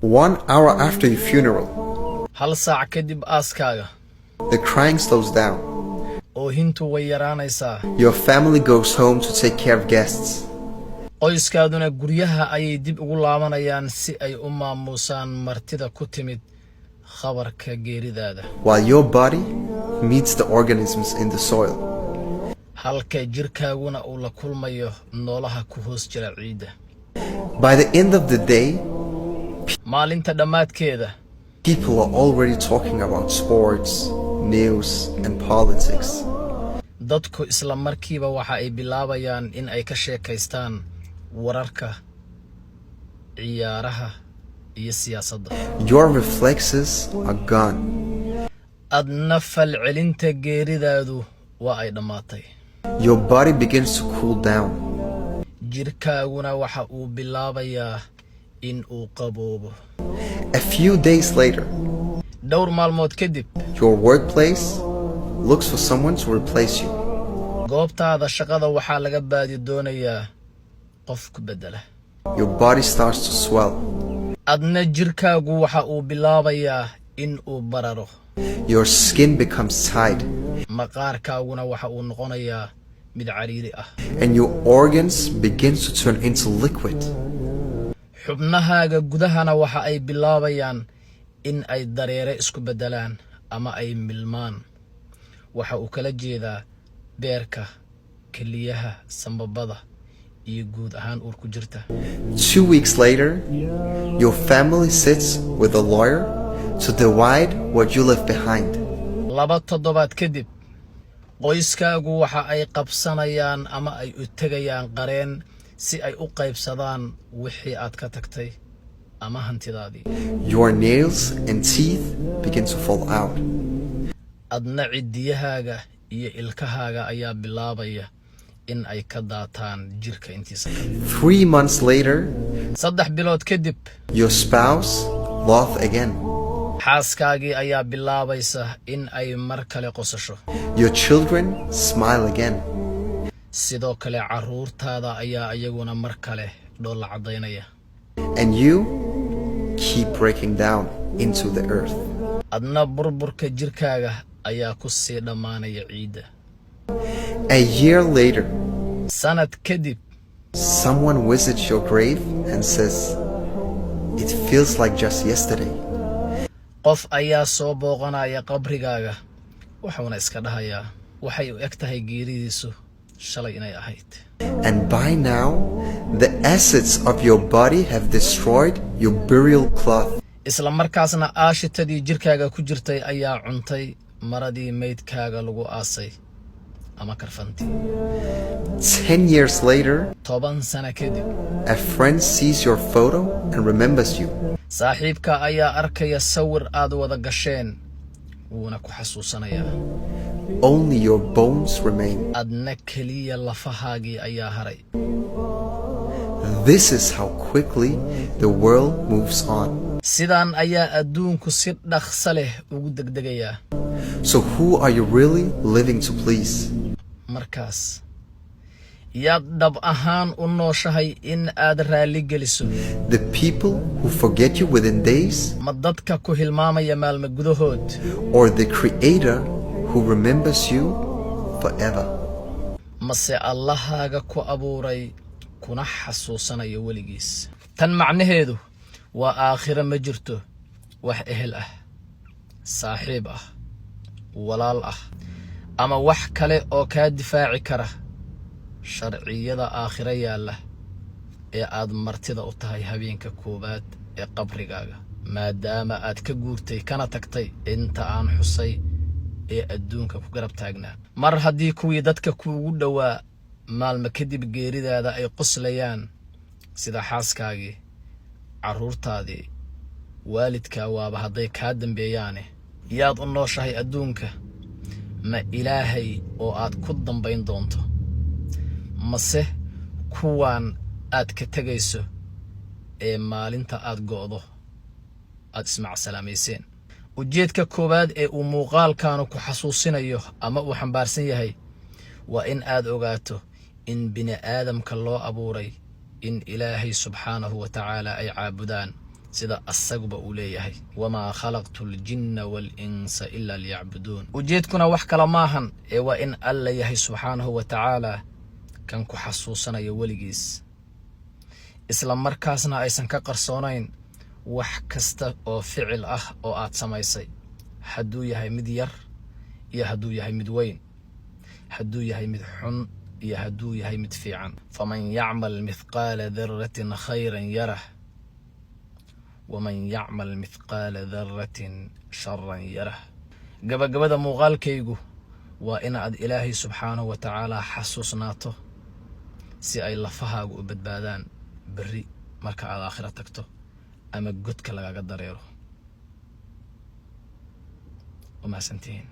One hour after your funeral, Hal saac kadib aaskaaga, the crying slows down. oohintu way yaraanaysaa. Your family goes home to take care of guests. Qoyskaaduna guryaha ayay dib ugu laabanayaan si ay u maamuusaan martida ku timid khabarka geeridaada, while your body meets the organisms in the soil. halka jirkaaguna uu la kulmayo noolaha ku hoos jira ciidda. By the end of the day, Maalinta dhammaadkeeda, people are already talking about sports, news, and politics. dadku isla markiiba waxa ay bilaabayaan in ay ka sheekaystaan wararka, ciyaaraha iyo siyaasadda. Your reflexes are gone. Adna falcelinta geeridaadu waa ay dhammaatay. Your body begins to cool down. Jirkaaguna waxa uu bilaabayaa in uu qaboobo. A few days later, Dhowr maalmood kadib, your workplace looks for someone to replace you. goobtaada shaqada waxaa laga baadi doonayaa qof ku beddela. Your body starts to swell. Adna jirkaagu waxa uu bilaabayaa in uu bararo. Your skin becomes tight, Maqaarkaaguna waxa uu noqonayaa mid cariiri ah, and your organs begin to turn into liquid. xubnahaaga gudahana waxa ay bilaabayaan in ay dareere isku beddelaan ama ay milmaan. Waxa uu kala jeedaa beerka, keliyaha, sambabada iyo guud ahaan uurku jirta. 2 weeks later, your family sits with a lawyer to divide what you left behind. 2 toddobaad kadib, qoyskaagu waxa ay qabsanayaan ama ay u tegayaan qareen si ay u qaybsadaan wixii aad ka tagtay ama hantidaadii. Your nails and teeth begin to fall out. Adna ciddiyahaaga iyo ilkahaaga ayaa bilaabaya in ay ka daataan jirka intiisa kale. 3 months later, 3 bilood kadib, your spouse laugh again. xaaskaagii ayaa bilaabaysa in ay mar kale qosasho. Your children smile again. Sidoo kale carruurtaada ayaa iyaguna mar kale dhoolla caddaynaya. And you keep breaking down into the earth. Adna burburka jirkaaga ayaa ku sii dhammaanaya ciidda. A year later, Sanad kadib, someone visits your grave and says, "It feels like just yesterday." qof ayaa soo booqanaya qabrigaaga, wuxuuna iska dhahayaa, "Waxay u eg tahay geeridiisu shalay inay ahayd." And by now, the acids of your body have destroyed your burial cloth. Isla markaasna aashitadii jirkaaga ku jirtay ayaa cuntay maradii meydkaaga lagu aasay ama karfantii. 10 years later, 10 sano kadib, a friend sees your photo and remembers you. saaxiibka ayaa arkaya sawir aad wada gasheen, wuuna ku xasuusanayaa. Only your bones remain. Adna keliya lafahaagii ayaa haray. This is how quickly the world moves on. Sidaan ayaa adduunku si dhaqso leh ugu degdegayaa. So, who are you really living to please? Markaas yaad dhab ahaan u nooshahay in aad raalli geliso? The people who forget you within days, Ma dadka ku hilmaamaya maalmo gudahood, or the Creator who remembers you forever? mase Allahaaga ku abuuray kuna xasuusanayo weligiis? Tan macnaheedu waa aakhiro ma jirto wax ehel ah, saaxiib ah, walaal ah ama wax kale oo kaa difaaci kara sharciyada aakhiro yaalla ee aad martida u tahay habeenka koowaad ee qabrigaaga, maadaama aad ka guurtay kana tagtay inta aan xusay ee adduunka ku garab taagnaa. Mar haddii kuwii dadka kuugu dhowaa maalmo kadib geeridaada ay qoslayaan, sida xaaskaagii, carruurtaadii, waalidkaa, waaba hadday kaa dambeeyaane, yaad u nooshahay adduunka? Ma Ilaahay oo aad ku dambayn doonto, mase kuwaan aad ka tegayso ee maalinta aad go'do aad ismacsalaamayseen? Ujeedka koowaad ee uu muuqaalkaanu ku xasuusinayo ama uu xambaarsan yahay waa in aad ogaato in bini aadamka loo abuuray in Ilaahay subxaanahu wa tacaala ay caabudaan. Sida asaguba uu leeyahay: "Wamaa khalaqtu aljinna waalinsa ilaa liyacbuduun." Ujeedkuna wax kale maahan ee waa in Alla yahay subxaanahu wa tacaala kan ku xasuusanaya weligiis, isla markaasna aysan ka qarsoonayn wax kasta oo ficil ah oo aad samaysay, hadduu yahay mid yar iyo hadduu yahay mid weyn, hadduu yahay mid xun iyo hadduu yahay mid fiican. "Faman yacmal mithqaala daratin khayran yarah, waman yacmal mithqaala daratin sharan yarah." Gabagabada muuqaalkaygu waa in aad Ilaahay subxaanahu wa tacaala xasuusnaato si ay lafahaagu u badbaadaan berri marka aad aakhiro tagto ama godka lagaga dareero. Waa mahadsantihiin.